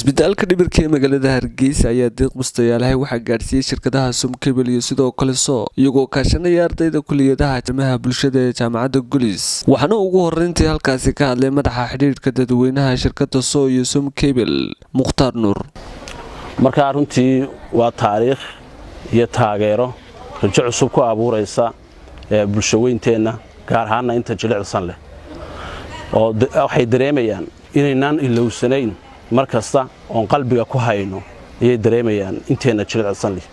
Cisbitaalka dhimirka ee magaalada Hargeysa ayaa deeq mustayaalahay waxaa gaadhsiiyey shirkadaha Somcable iyo sidoo kale Soo, iyagoo kaashanaya ardayda kuliyadaha arrimaha bulshada ee jaamacadda Gulis. Waxaana ugu horeyntii halkaasi ka hadlay madaxa xidhiidhka dadweynaha shirkada Soo iyo Somcable, Mukhtaar Nuur. Markaa runtii waa taariikh iyo taageero rajo cusub ku abuuraysa bulsho weynteenna, gaar ahaanna inta jilicsan leh, oo waxay dareemayaan inaynaan ilowsanayn mar kasta oon qalbiga ku hayno ayay dareemayaan inteenna jilicsan leh.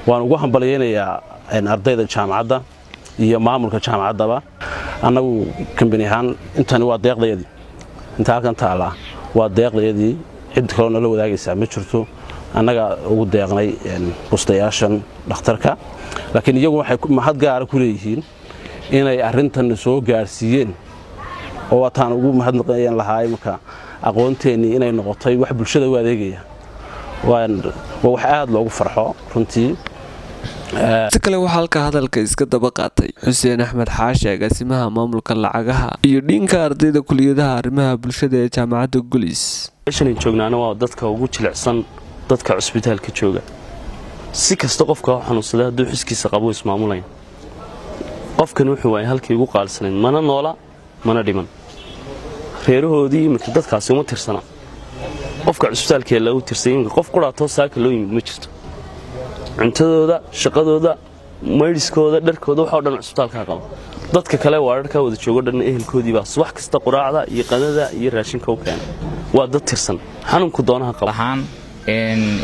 Waan ugu hambalyaynayaa ardayda jaamacadda iyo maamulka jaamacaddaba. Annagu kambani ahaan intani waa deeqdayadii, inta halkan taallaa waa deeqdayadii, cid kaloo nala wadaagaysaa ma jirto. Annaga ugu deeqnay bustayaashan dhakhtarka, laakiin iyagu waxay mahad gaara ku leeyihiin inay arrintan soo gaadhsiiyeen, oo waataan ugu mahadnaqayan lahaa imika aqoonteennii inay noqotay wax bulshada u adeegaya. Waa wax aad loogu farxo runtii. Si kale waxaa halka hadalka iska daba qaatay Xuseen Axmed Xaashi, agaasimaha maamulka lacagaha iyo dhiinka ardayda kuliyadaha arrimaha bulshada ee jaamacadda Gulis. Meeshanan joognaana waa dadka ugu jilicsan, dadka cusbitaalka jooga. Si kasta qofka u xanuunsada, hadduu xiskiisa qabo ismaamulaya. Qofkan wuxuu waayay halkii ugu qaalsanayd, mana noola mana dhiman. Reerahoodii iminka dadkaasi uma tirsana. Qofka cusbitaalkee lagu tirsay iminka qof quraatoo saaka loo yimid ma jirto. Cuntadooda, shaqadooda, maydhiskooda, dharkooda, waxoo dhan cusbitaalkaa qaba. Dadka kale waararkaa wada joogo dhan ehelkoodii baa subax kasta quraacda iyo qadada iyo raashinka u keena. Waa dad tirsan, xanuunku doonaha qaba. Ahaan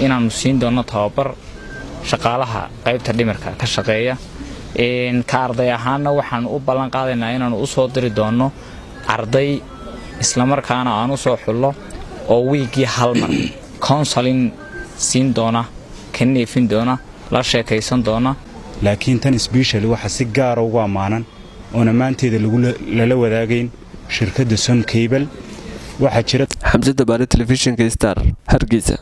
inaannu siin doonno tababar shaqaalaha qaybta dhimirka ka shaqeeya. Ka arday ahaanna waxaanu u ballan qaadaynaa inaannu u soo diri doonno arday, islamarkaana aan u soo xullo oo wiiggii hal mar counseling siin doona, ka neefin doona, la sheekaysan doona. Laakiin tan specially waxaa si gaara ugu ammaanan oon ammaanteeda lala wadaagayn shirkadda Somcable. Waxaa jira Xamse Dabaare, telefishinka Star, Hargeysa.